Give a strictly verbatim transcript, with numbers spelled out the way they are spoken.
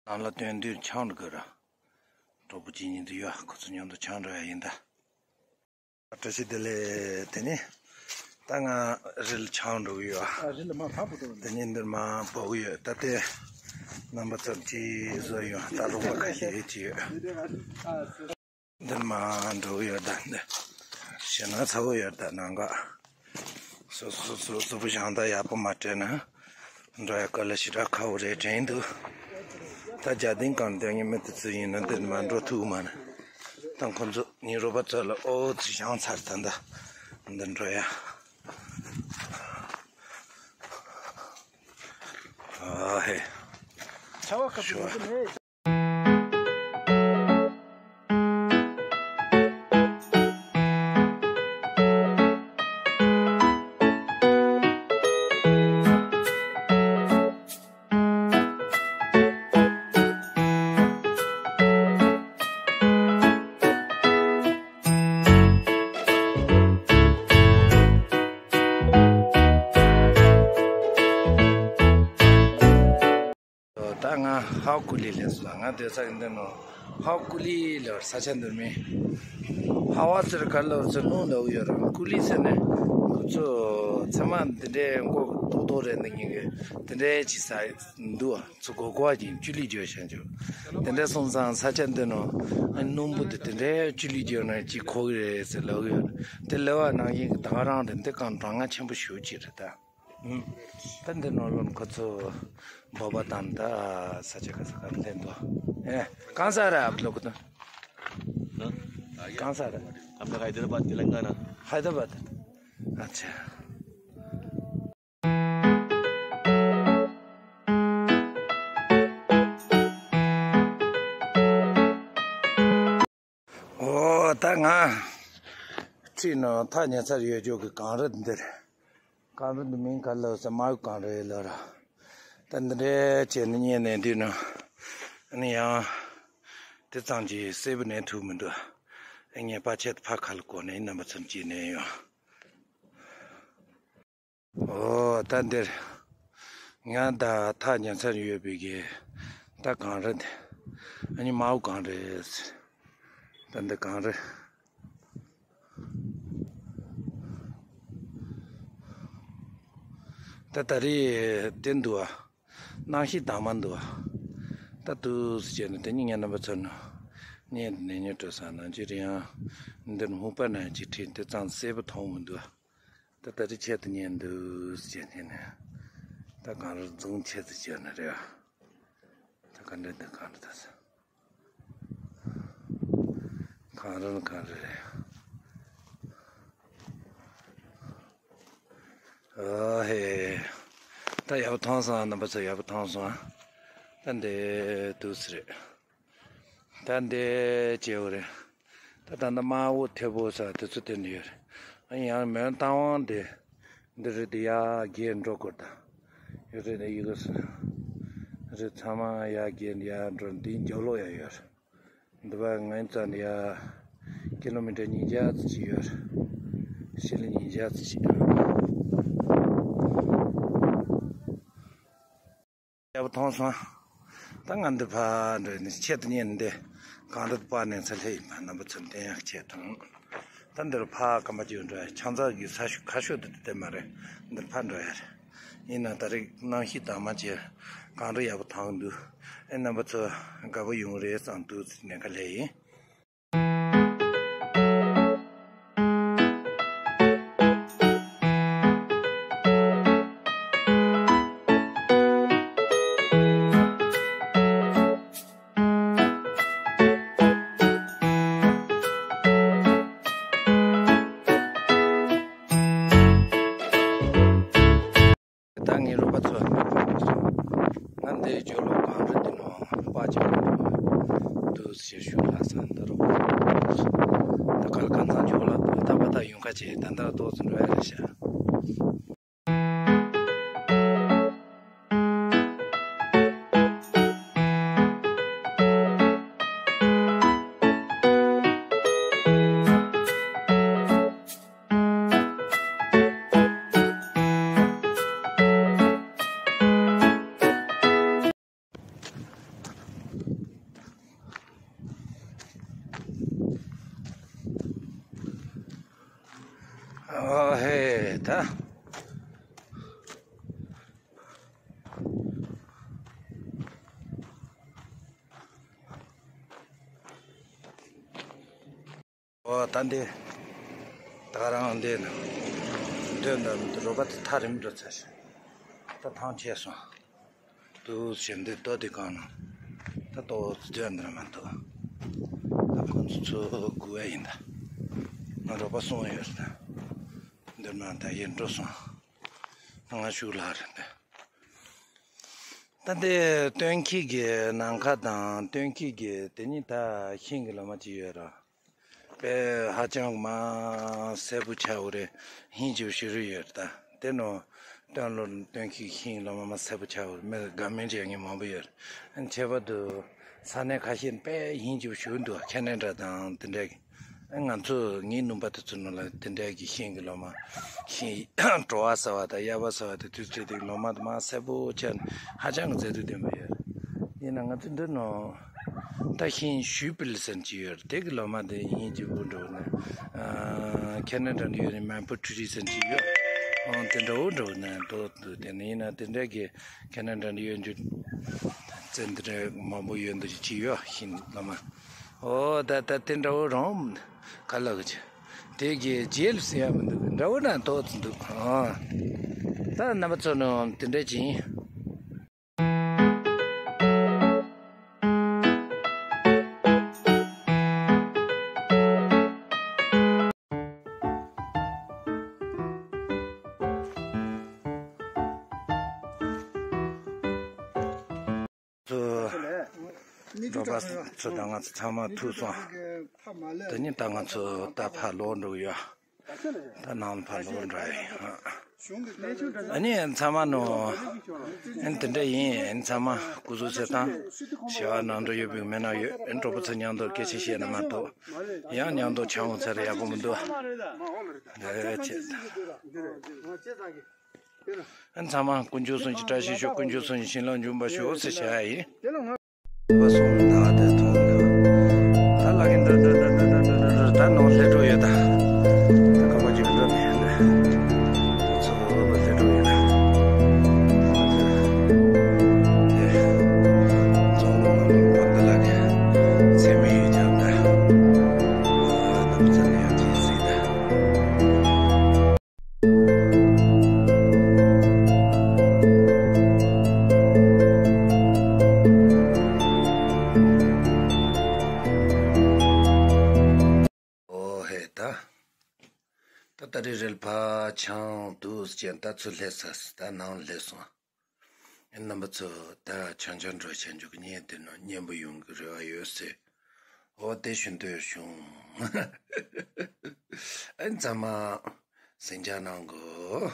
ནང་ལ་སྟོན་དུས་ཆང་འགྲོ་གི་ར། གྲོགས་པོ་གཅིག་གཉིས་དུ་ཡོད། ཁོ་ཚོ་མཉམ་དུ་ཆང་འགྲོ་ཡ་ཡིན་ད། བཀྲ་ཤིས་བདེ་ལེགས། དེ་ནི་ད་ང་རི་ལ་ཆང་འགྲོ་གི་ཡོད། ཨ་རི་ལ་མ་ཕབ་པོ་འགྲོ། དེ་ནི་འདིར་མ་འབོ་གི་ཡོད། ད་ལྟའི་རྣམ་པ་ཚོར་ཅིག་བཟོ་ཡོད། ད་ལོག་པ་ཁ་ཤས་ཅིག་ཡོད། འདིར་མ་འགྲོ་གི་ཡོད། ད་འདི་ཞེ་ན་ཚ་བོ་ཡོད། ད་ནང་ག་སོ་སོ་སོ་སོ་བུ་ཞང་ད་ཡག་པོ་མ་སྤྲད་ན་འགྲོ་ཡ་ག་ལ་ཞེ་དྲག་ཁག་པོ་རེད་དྲན་འདུག། ད་རྒྱ་སྡིངས་གང་དེ་ངས་མི་དེ་ཚོ་ཡིན་ན་འདིར་མ་འགྲོ་ཐུབ་མ་ན། ད་ཁོ་ཚོ་ངའི་རོགས་པ་ཚོ་ལ་ཨོ་ཚི་ཞང་ཚར། ད་འདི་འདི་འགྲོ་ཡ། ཨ་ཧེ། ཆ་བ་ཁ་ཤོ། ད་ང་ཧའོ་ཀུ་ལི་ལ་སླེབས་སོང་། ང་སྡོད་ས་གི་འདི་ནོ་ཧའོ་ཀུ་ལི་ལ་ས་ཆ་འདིར་མིན། ཧ་བ་ཟེར་ག་ལ་ཟེར་ལུང་ལ་ཡོད་ར། ཀུ་ལི་ཟེར་ནས་ཁོ་ཚོ་ཚང་མ་འདི་འདྲའི་མགོ་ཏོག་ཏོག་རེད། འདི་ཉིན་གི་འདི་འདྲའི་ཅི་ས་འདུག་ཨ། ཚོ་གོ་གོ་བ་ཅིག་ཅུ་ལི་བརྗོད་བྱ་འཇོག། དེ་འདྲ་སོང་ཙང་ས་ཆ་འདི་ནོ་ཨ་སྣུམ་པོ་དེ་དེ་འདྲའི་ཅུ་ལི་བརྗོད་ན་ཅིག་གོ་གི་རེད་ཟེར་ལབ་ཡོད། དེ་ལབ་པ་ནང་བཞིན་གྱི་ད་ག་རང་དེ་འདི་གང་གྲང་ང་ཆེན་པོ་ཞེ་པོ་ཅིག་རེད་ད། ཨུམ། ད་འདི་ནོ་ལོན་ཁོ་ཚོ་བོད་པ་དང་ད་ས་ཆ་ག་ས་ག་ལ་འདི་འདུག། ཨེ་གང་ས་ར་ཨབ་ལོ་གི་ད། གང་ས་ར། हम लोग हैदराबाद, तेलंगाना। हैदराबाद। अच्छा। ཨོ་ད་ང་ཁྲིད་ནང་ཐག་ཉེ་སར་ཡོད་ཅོག་གི་གངས་རི་འདིར། གངས་རི་འདི་མིང་ག་ལ་ཟེར་མའུ་གངས་རི་ལ་ར། ད་འདི་འདྲའི་བྱས་ནས་ཉལ་ནས་འདུག་ན། ཨ་ནི་ཡང་དེ་ཙམ་གྱིས་གསལ་པོ་ནས་ཐུག་མི་འདུག། ཨ་ངས་པ་ཆད་ཕ་ཁ་ལ་གོ་ནས་རྣམ་པ་ཚོར་བྱས་ནས་ཡོང་། ཨོ་ད་འདིར་ང་ད་ཐག་ཉེ་སར་ཡོད་པའི་གི་ད་གངས་རི་འདི་ཨ་ནི་མའུ་གངས་རི་ཟེར། ད་འདི་གངས་རི། ད་ད་རེས་དེ་འདུག་ཨ། གནམ་གཤིས་དྭངས་མ་འདུག་ཨ། ད་དུས་སུ་བྱས་ནས་དེ་ཉིན་ངས་རྣམ་པ་ཚོར་ནང་ཉལ་ནས་ཉལ་སྤྲོ་ས་ནང་ཅི་རེད་ཡང་འདིར་སྨུག་པ་ནང་ཅིག་ཁྲིད་དེ་ཙམ་གསལ་པོ་མཐོང་མི་འདུག་ཨ། ད་ད་རེས་ཆེད་དུ་ཉལ་འདུག་ཟེར་ནས་ནས་ད་གངས་རི་རྫོང་ཆེད་དུ་བྱས་ན་རེད་ཨ། ད་ག་འདྲ་འདུག་གངས་རི་ད་ས། གངས་རི་ནི་གངས་རི་རེད། ཨ་ཧེ། ད་ཡག་པོ་མཐོང་སོང་། རྣམ་པ་ཚོ་ཡག་པོ་མཐོང་སོང་། ད་འདི་དུས་སུ་རེད། ད་འདི་སྐྱེ་བོ་རེད། ད་ད་ལྟ་དམར་པོ་ཐེ་བོ་ས་དེ་ཚོ་དེ་འདྲ་ཡོད་རེད། ཨ་ཡང་མོན་རྟ་དབང་དེ་འདི་རེད། དེ་ཡར་བརྒལ་འགྲོ་དགོས་ད། ཡོད་རེད། ཡི་གེ་སོ་རེད། ཚང་མ་ཡར་བརྒལ་ཡར་འགྲོ། འདིའི་རྒྱབ་ལོགས་ཡང་ཡོད་རེད། འདི་པ་ངའི་རྩ་ནས་ཡར་ཀི་ལོ་མི་ཊར་ཉིས་བརྒྱ་ཙམ་ཅིག་ཡོད་རེད། ཕྱི་ལ་ཉིས་བརྒྱ་ཙམ་ཅིག་ཡག་པོ་མཐོང་སོང་། ད་ང་འདི་ཕར་འགྲོ་ནས་ཆེད་དུ་ཉན་འདི་གངས་རི་པར་ནས་ཚུར་སླེབས་ཡིན་པ་རྣམ་པ་ཚོར་བསྟན་ཡག་ཆེད་དུ། ད་འདིར་ཕར་སྐམ་པ་ཅིག་འགྲོ་ཡ། ཆང་ཚགས་ཀྱི་ས་ཤུ་ཁ་ཤོ་དེ་དེ་མ་རེད། འདིར་ཕར་འགྲོ་ཡ་རེད། ཡིན་ན་ད་རེས་གནམ་གཤིས་དྭངས་མ་བྱས་གངས་རི་ཡག་པོ་མཐོང་འདུག། ཨེ་རྣམ་པ་ཚོ་དགའ་པོ་ཡོང་རེད་བསམ་འདུག་ཟེར་ནས་ཁ་ལས་ཡིན། ད་ངའི་རོགས་པ་ཚོ་ང་འདིའི་ཇོ་ལོ་གངས་རི་འདི་ནང་པ་ཅིག་འདུག་ཟེར་ཞུ་ལ་ས་འདི་རོགས་པ་ཚོ་ད་ག་ལ་གང་ཚང་ཇོ་ལོ་ད་པ་ད་ཡོང་ཁ་ཆེ་ད་འདི་ཏོག་ཙམ་འགྲོ་ཡ་རེད་ཤག། ད། ཨོ་ད་འདི། ད་ག་རང་འདི་ན། འདི་ན་རོ་པ་དེ་ཐག་རིང་པོ་འགྲོ་ཚར་ཤག་ད་ཐང་ཆད་སོང་། དུ་ཞིམ་འདི་ལྟོ་དེ་གང་ན། ད་ལྟོ་འདི་འདི་མ་ཐུབ། ད་ཁོང་ཚོ་ཚོ་དགུ་བ་ཡིན་ད། ང་རོ་པ་སོང་ཡོད་ད། འདིར་མ་ད་ཡིན་འགྲོ་སོང་། ང་ཤུགས་ལ་རེད་འདི། ད་འདི་སྟོན་ཁྱི་གི་ནམ་མཁའ་དང་སྟོན་ཁྱི་གི་དེ་གཉིས་ད་ཤིང་གི་ལོ་མ་ཅིག་ཡོད་ར། དཔེ་ཧ་ཅང་མ་སེར་པོ་ཆགས་འོ་རེད། ཧིན་ཅིག་ཞུ་རུ་ཡོད་ད། དེ་ནོ་སྟོན་ལོ་སྟོན་ཁྱི་ཤིང་ལོ་མ་མ་སེར་པོ་ཆགས་འོ་རེད། མི་དགའ་མིན་བྱེད་མཁན་མང་པོ་ཡོད་རེད། ཁྱད་པར་དུ་ས་གནས་ཁ་ཤས་དཔེ་ཧིན་ཅིག་ཞུ་འདུག་ཁེ་ན་ཌ་དང་དེ་འདྲ་གི། ང་ཚོ་ངའི་ནུས་པ་དེ་ཚོ་ནང་ལ་དེ་འདྲ་གི་ཤིང་གི་ལོ་མ་ཤིང་བྲོ་བ་ཟ་བ་དང་གཡའ་བ་ཟ་བ་དེ་དུས་ཚོད་དེ་ལོ་མ་དེ་མ་སེར་པོ་ཆགས་ནས་ཧ་ཅང་གི་མཛེས་སྡུག་ལྡན་པ་ཡོད། ཡིན་ན་ང་ཚོ་འདི་ནང་ད་ཤིང་ཞུས་པིལ་ཟེར་གྱི་ཡོད། དེ་གི་ལོ་མ་དེ་ཡིན་གྱི་བུ་འགྲོ་ནས་ཁེ་ན་ཌ་འདི་ཡོད་ནས་མན་པོ་ཊི་རི་ཟེར་གྱི་ཡོད། ཨང་དེ་འདྲ་བོ་འགྲོ་ནས་དོ་དེ་ནས་ཡིན་ན་དེ་འདྲ་གི་ཁེ་ན་ཌ་འདི་ཡོད་རྒྱུ་ཙན་དེ་འདྲ་མང་པོ་ཡོད་འདུག་ཅི་ཡོད་ཤིང་ལོ་མ། ཨོ་ད་ད་དེ་འདྲ་བོ་རང་ག་ལ་གི་དེ་གི་རྗེས་ལ་ཟེར་ཡ་མི་འདུག་འདྲ་བོ་ན་ཏོག་ཙམ་འདུག་ཨ། ད་རྣམ་པ་ཚོ་ནང་དེ་འདྲ་ཅིག་ཡིན། ཚོ། འགྲོ་པ་ཚོ་དང་ང་ཚོ་ཚང་མ་ཐུག་སོང་། དེ་ནས་ད་ང་ཚོ་ད་ཕར་ལོག་འགྲོ་གི་ཡོད། ད་ནང་ལ་ཕར་ལོག་འགྲོ་ཡ་ཡིན། ཨ་ནི་ཚང་མ་ནོ། ཨ་ནི་དེ་འདྲ་ཡིན། ཨ་ནི་ཚང་མ་སྐུ་གཟུགས་གསལ་ཐང་། བྱ་བ་ནང་འགྲོ་ཡོད་པའི་མི་ནང་ཡོད། ཨ་ནི་གྲོགས་པོ་ཚོ་མཉམ་དུ་སྐད་ཆ་བཤད་ན་མ་གཏོགས། ཡང་མཉམ་དུ་ཆང་འུ་ཚར་ཡག་པོ་མི་འདུག་ཨ་ནི་ཚང་མ་དཀོན་མཆོག་གསུམ་གྱི་བཀྲ་ཤིས་ཤོག་དཀོན་མཆོག་གསུམ་གྱི་བྱིན་རླབས་འབྱུང་བར་ཤོག་ཟེར་བྱ་ཡ་ཡིན། བ་སོང་ད་དེ་མཐོང་ད། ད་ལ་གིན་འདྲ་འདྲ་འདྲ་འདྲ་འདྲ་འདྲ་འདྲ་ད་ནང་སླེབས་འགྲོ་ཡོད་ད། ད་ཁ་བ་ཅིག་འགྲོ་ནས་ཡོད་ད། ད་ཚོ་བ་སླེབས་འགྲོ་ཡོད་ད། ཚོང་ལོ་མ་ལོ་བ་ད་ལ་གིན་ཚེ་མི་ཡོད་ཀྱང་ད། ད་བུ་ཚ་ལ་ཡང་ཅིག་སྲིད་ད། ཨོ་ཧེ་ད། ད་ད་རེ་རེལ་ཕ་ཆང་དུས་ཅན་ད་ཚུར་སླེབས་ས་ད་ནང་སླེབས་སོང་། རྣམ་པ་ཚོ་ད་ཆང་ཆང་འགྲོ་ཆ་འཇུག་ཉེ་དེ་ནོ་མཉེན་པོ་ཡོང་གི་རེ་བ་ཡོད་ཟེར། ཨོ་དེ་ཞུ་འདོད་བྱུང་། ཨེ་ཚང་མ་ཟིང་ཆ་གནང་གོ།